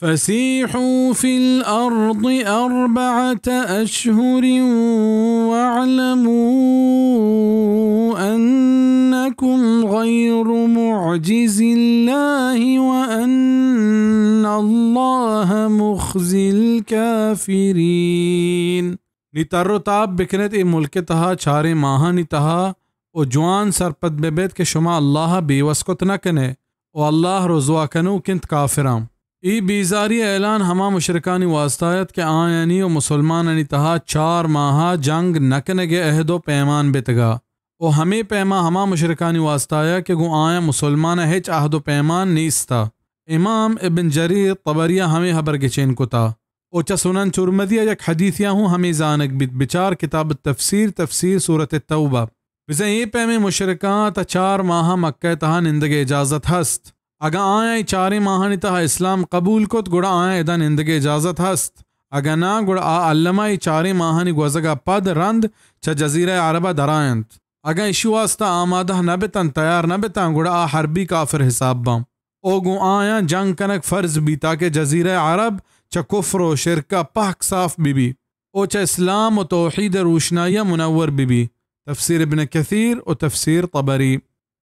فسيحوا في الأرض أربعة أشهر واعلموا أنكم غير معجز الله وأن الله مخزي الكافرين. نی تر و تاب بکنت اے ملک تہا چاریں ماہانی تہا و جوان سرپد ببیت کہ شما اللہ بیوس کت نہ کنے و اللہ رسوا کنوک انت کافراں۔ اے بیزاری اعلان ہما مشرکانی واسطہ ات کہ آیانی و مسلمانانی تہا چار ماہا جنگ نہ کنگے عہد و پیمان بیتگا و ہمے پیما ہما مشرکانی واسطہ ات کہ گوں آیاں مسلماناں ہچ عہد و پیمان نیستا۔ امام ابن جریر طبری ء ہمے ہبر گچین کتا۔ و چہ سنن چرمدی ء یک حدیثے ء ہوں ہمے زانگ بیت، بچار کتاب التفسیر، تفسیر سورت التوبہ۔ بزاں اے پیمیں مشرکاں تہ چار ماہ مکہ ء تہا نندگ ء اجازت ہست۔ اگاں آیاں اے چاریں ماہانی تہا اسلام قبول کت، گڑا آیاں ادا نندگ ء اجازت ہست۔ اگاں ناں، گڑا آ الما اے چاریں ماہانی گوزگ ء پد رند چہ جزیرہ عرب ء درائینت۔ اگاں اشی واسطہ آمادہ نہ بتنت، تیار نہ بتنت، گڑا آ حربی کافر حساب باں۔ او گوں آیاں جنگ کنگ فرض بی تاکہ جزیرہ عرب چہ کفر و شرک ء پہک صاف بہ بی او چہ اسلام و توحید ء روشنائی ء منور بہ بی۔ تفسیر ابن کثیر و تفسیر طبری۔